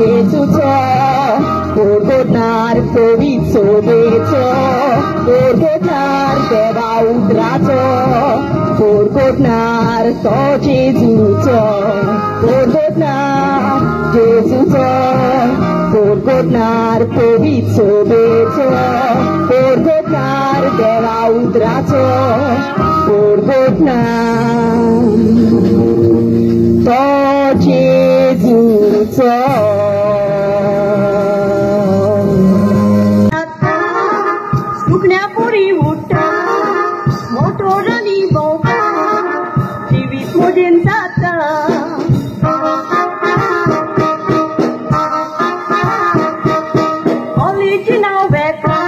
जेजूचो पोरगोटणार पवित्र सोबेचो पोरगोटणार देवा उतराचो पोरगोटणार तो जेजूचो पोरगोटणार जेजूचो पोरगोटणार पवित्र सोबेचो पोरगोटणार देवा उतराचो पोरगोटणार तो जेजूचो. सुकण्यापुरी उठ्ठा मोटोरांनी भोंवता जिवीत मोजेन जाता. कॉलेजी नांव वेता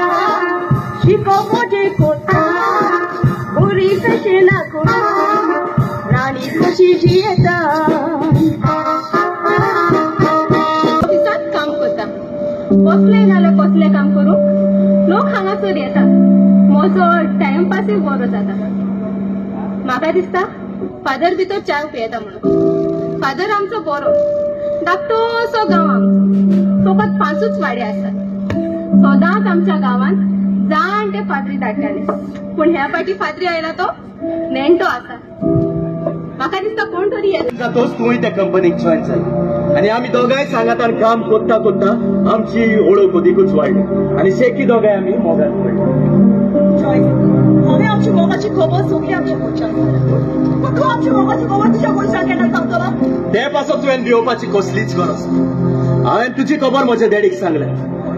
शिकोवप मोजे कोता बरी फॅशनां करून राणी कशी जियेता. ऑफिसांत काम करता कसलें नाल्यार कसलें काम करूंक लोक हांगासर येता. म्हजो टायमपासूय बरो जाता. म्हाका दिसता फादर भितर च्या पियेता म्हणून. फादर आमचो बरो धाकटोसो गांव आमचो, फकत 5 वाडे आसात. सदांच आमच्या गांवांत जाणटे फादरी धाडटाले, पूण ह्या फाटी फादरी आयला तो नेणटो आसा. म्हाका दिसता कोण तरी येता. तोच तूंय त्या कंपनीक जॉयन जाली आनी आमी दोगांय सांगातान काम कोत्ता कोत्ता आमची ओळख अदिकूच वाडली आनी शेकी दोगांय आमी मोगान पडली. हांवें आमची मोगाची खबर सगळी आमच्या मनशाक सांगली, पूण तूं आमच्या मोगाची खबर तुज्या मनशाक केन्ना सांगतलो? ते पासत तुवें भिवपाची कसलीच गरज ना. हांवें तुजी खबर म्हज्या डॅडीक सांगल्या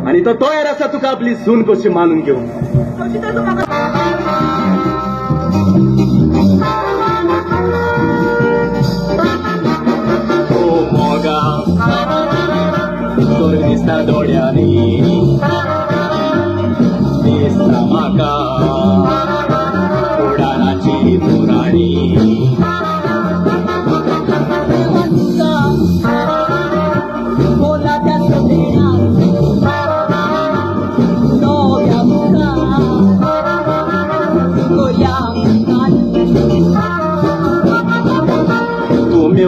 आनी तो तयार आसा तुका आपली सून कशी मानून घेवंक. तशी तर तूं म्हाका मोगा तर दिसता दोळ्यांनी दिसता म्हाका उडानाची पुराणी.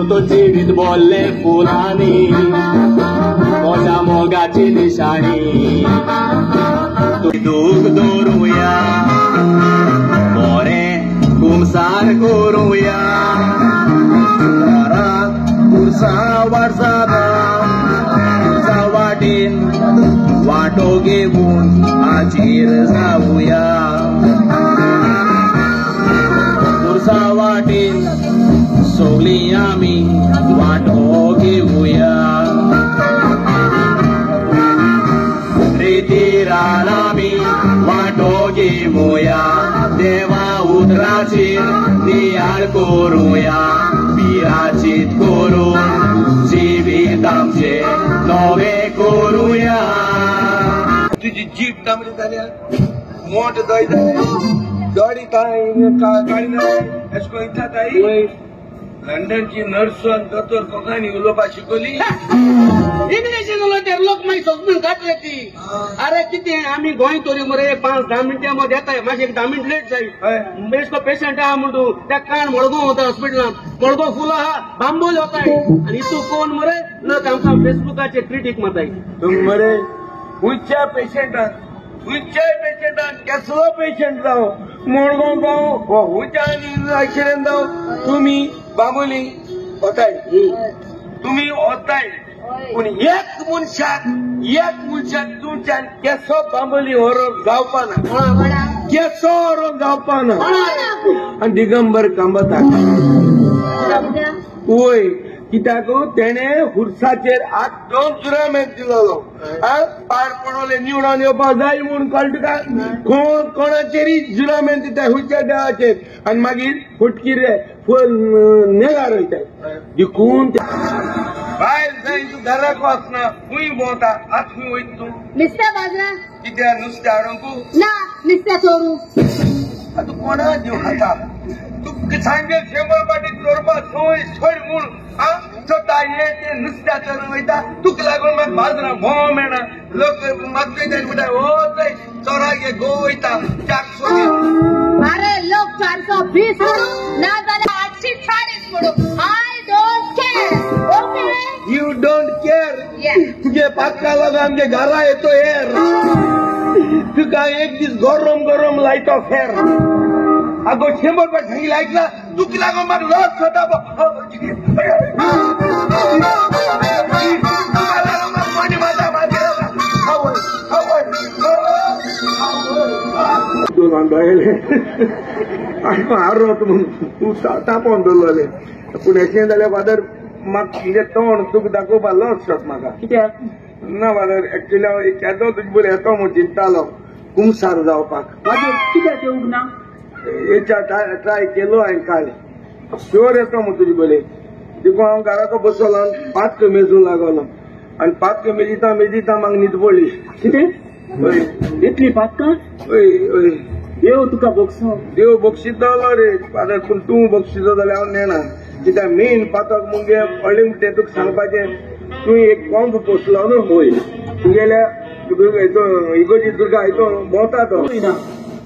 तो जिवीत बोल्ले फुलांनी म्हज्या मोगाची निशाणी. दूख दवरुया बरें कुमसार करुया शुक्राराक पुरसावार जाता पुरसा वाटेन वांटो घेवन हाजीर जावया. पुरसा वाटेन सगळीं आमी वांटो घेवया. रितीरान आमी वांटो घेवया देवा उतराचेर नियाळ करुया पिराचीत करून जिवीत आमचें नवें करुया. तुजी जीप तांबडी जाल्या, मोट दय जालें, दोडी काळी जाली, अशें करून इत्सा जाय. लंडनची नर्स आनी दोतोर कोंकणी उलोवपाक शिकवली. इंग्लिशीन उलयता लोक मागीर सगळीं घातले ती. अरे कितें आमी गोंय तरी मरे 5-10 मिनटां मदीं येताय, मातशें एक 10 मिनट लेट जाय. बेश्टो पेशंट आहा म्हणटू त्या कान मडगांव वता हॉस्पिटलांत, मडगांव फूल आहा बांबोल वताय आनी इतू कोण मरे लोक आमकां फेसबुकाचेर क्रिटीक मारताय. तुमी मरे खंयच्या पेशंटान खंयच्याय पेशंटान कसलो पेशंट जावं मडगांव जावं वा खंयच्या एक्सिडंट जावं तुमी बांबोली वताय, तुमी वताय. पूण एक मनशाक तुमच्यान केसो बांबोली व्हरोंक जावपाना, केसो व्हरोंक जावपाना. आनी दिगंबर कामताक वय कित्याक तेणें हुरसाचेर आत 2 जुरामेंत दिलोलो. पाड पडोले निवडून येवपाक जाय म्हूण कळटा तुका. कोण कोणाचेरय जुरामेंत दिता खंयच्या देवाचेर आनी मागीर फटकिरे नेगार वयताय. देखून बायल जाय तूं घराक वचना, खंय भोंवता आत खंय वयता तूं? नुस्त्या बाजारांत. कित्याक नुस्तें हाडूंक? ना नुस्त्या चोरूंक. आतां कोणा दिवं खाता तुका सांगेल 100 पाटी चोरपा संवय सोड म्हूण. स्वता हे ते नुस्त्या चोरून वयता तुका लागून मागीर बाजारांत भोंव मेळना. लोक मागता म्हणटा हो चोय चोराक हे गोव वयता 400. अरे लोक 420 म्हणू ना जाल्यार 840 म्हणू. I don't care. Okay? You don't care. तुगे पाक्का लागो आमगे घरा येतो हेर. तुका एक दीस गरम गरम लायतो फेर. अगो 100 फावट सांगिल्लें आयकला. तुका लागो म्हाका लज सोदा. तुका लागो म्हाका मणी माता आवय आवय हारो म्हणून तूं तापोवन दवरलें. पूण अशें जाल्यार फादर म्हाका तुजें तोंड तुका दाखोवपा लज शॉट म्हाका. कित्याक ना फादर, एक्चुअली हांव केदो तुजे बरें येतो म्हूण चिंतालो कुमसार जावपाक. मागीर कित्याक येवंक ना? हेच्या ट्राय केलो हांवें काल. शुअर येतो म्हूण तुजे बरें. देखून हांव घराको बसलो आनी पातक मेजूंक लागलो. आनी पातक मेजिता मेजिता म्हाका न्हीद पडली. कितें? हय. इतली पातकां? हय हय. देव तुका बक्षो. देव बक्षितलो रे फादर, पूण तूं बक्षितो जाल्यार हांव नेणा. कित्याक मेन पातक मुगे व्हडलें म्हणटा तुका सांगपाचें. तूं एक कोंब पोसलो न्हू. हय. तुगेल्या इगोजी दुर्गा हितून भोंवता तो. ना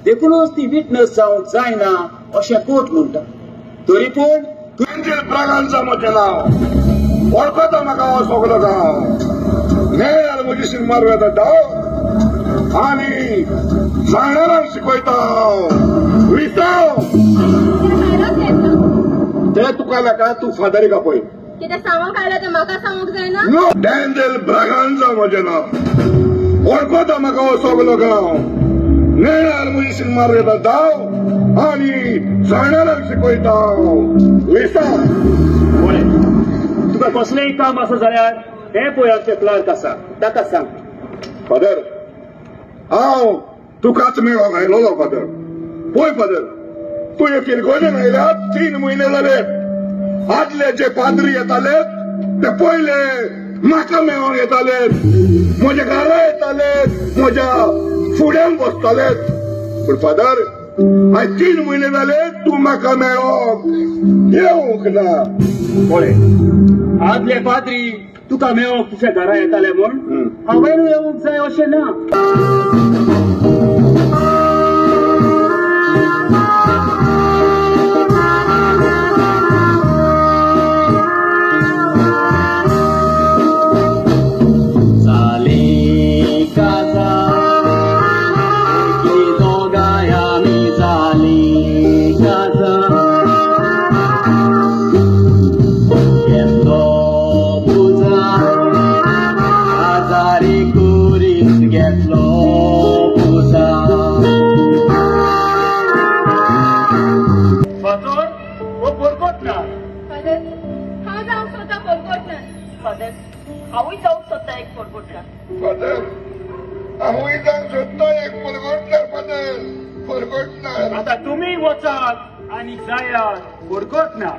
देखूनच ती विटनस जावंक जायना अशें कोर्ट म्हणटा. तरी पूण एंजल ब्रागांजा म्हजें नांव. वळखता म्हाका हो सगलो गांव. नेणार म्हजी शिरमार वेता धांव आनी जाणारांक शिकयता हांव विसाव. ते तुका नाका, तूं फादरीक आपय. कितें सांगूंक आयला तें म्हाका सांगूंक जायना? डॅन्जल ब्रागांजा म्हजें नांव. वळखता म्हाका हो सगलो गांव. नेणार म्हजी शिरमार वेता धांव आनी जाणारांक शिकयता हांव विसाव. पळय, तुका कसलेंय काम आसा जाल्यार हें पळय आमचें क्लार्क आसा, ताका सांग. फादर, हांव तुकाच मेळोंक आयलोलो फादर. पळय फादर, तूं हे फिरगोजेन आयल्यार 3 म्हयने जाले. आदले जे पाद्री येताले ते पयले म्हाका मेळोंक येताले, म्हज्या घरा येताले, म्हज्या फुड्यान बसताले. पूण फादर, आयज 3 म्हयने जाले तूं म्हाका मेळोंक येवंक ना. पळय, आदले पाद्री तुका मेळोंक तुज्या घरा येताले म्हूण हांवें येवंक जाय अशें ना. हांवूय जावंक सोदता एक परगोटकार. फादर, हांवूय जावंक सोदता एक परगोटकार. फादर, परगोटणार. आतां तुमी वचात आनी जायात परगोटणार.